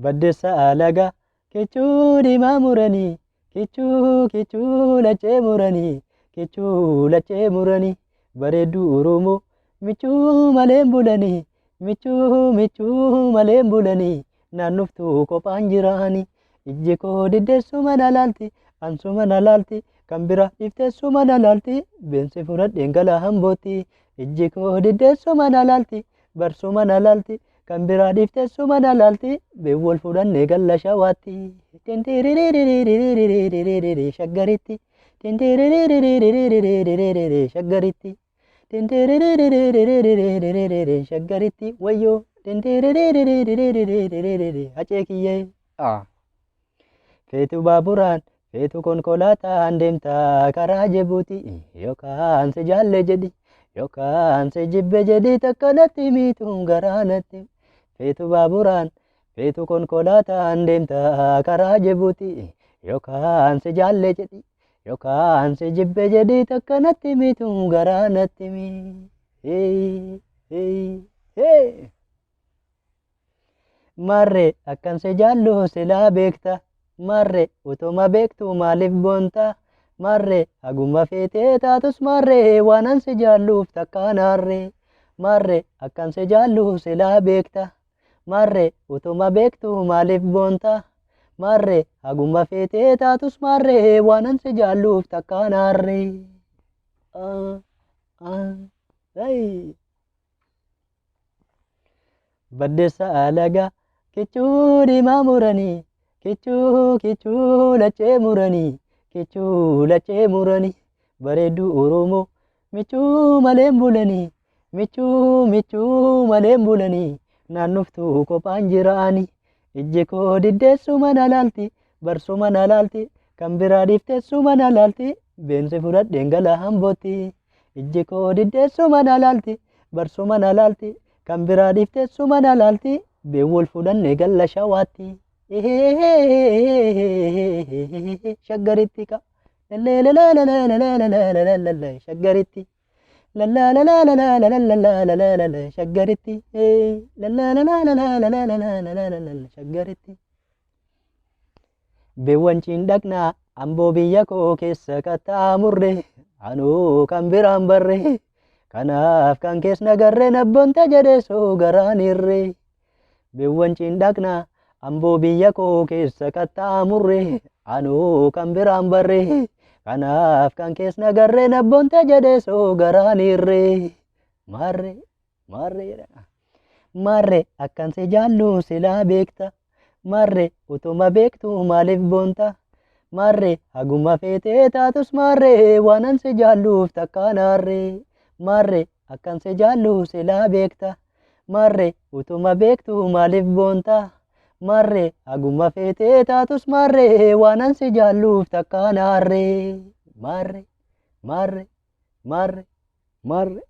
Baddeessa alagaa kichuu diimaa muranii kichuu kichuu lachee muranii kichuu lachee muranii bareedduu Oromoo michuu maleen bulanii michuu michuu maleen bulanii naannoftuu kophaan jiraanii ijji koo diddeessuma na laalti ansuma na laalti kan bira ifteessuma na laalti beensi fudhadheen gala hambootti ijji koo diddeessuma na laalti barsuma na laalti kan biraa dhiifteessuma na laalti beewwol fudhannee galla shawaatti. Tintiririririririririririri shaggaritti. Tintiririririririririririri shaggaritti. Tintiririririririririririri shaggaritti wayyoo. Tintiririririririririririri hacee kiyyee. Feetu baaburaan feetu konkolaataan deemtaa karaa Jibuuti yookaan si jaalle jedhi yookaan si jibbe jedhi takka natti miituun garaa natti. Feetu baaburaan feetu konkolaataan deemtaa karaa Jibuuti yookaan si jaalle jedhi yookaan si jibbe jedhi takka natti miituun garaa natti mi. Hee hee hee. Marre akkan si jaallu silaa beekta. Marre utuma beektu maaliif boonta? Marre haguma feetee taatus marre waanan si jaalluuf takkaan harre. Marre akkan si jaallu silaa beekta. Marre utuma beektu maaliif boonta? Marre haguma feetee taatus marre waanan si jaalluuf takkaan harre. Baddeessa alagaa kichuu diimaa muranii kichuu kichuu lachee muranii kichuu lachee muranii bareedduu Oromoo michuu maleen bulanii michuu michuu maleen bulanii naannoftuu kophaan jiraanii ijji koo diddeessuma na laalti barsuma na laalti kan biraa dhiifteessuma na laalti beensi fudhadheen gala hambootti ijji koo diddeessuma na laalti barsuma na laalti kan biraa dhiifteessuma na laalti beewwol fudhannee galla shawaatti. Shaggaritti ka. Shaggaritti. Shaggaritti. Shaggaritti. Beewwan ciindhaqnaa amboo biyya koo keessa qaxxaamurre anuu kan biraan barre kanaaf kan kees nagarre nabboonta jedhee soo garaan irre. Beewwan ciindhaqnaa amboo biyya koo keessa qaxxaamurre anuu kan biraan barre kanaaf kan kees nagarre nabboonta jedhee soo garaan irre. Maarre maarre jedha. Maarre akkan si jaallu silaa beekta. Marre utuma beektu maaliif boonta? Marre haguma feetee taatus marre waanan si jaalluuf takkaan harre. Marre akkan si jaallu silaa beekta. Marre utuma beektu maaliif boonta? Marre haguma feetee taatus marre waanan si jaalluuf takkaan harre. Marre marre marre marre.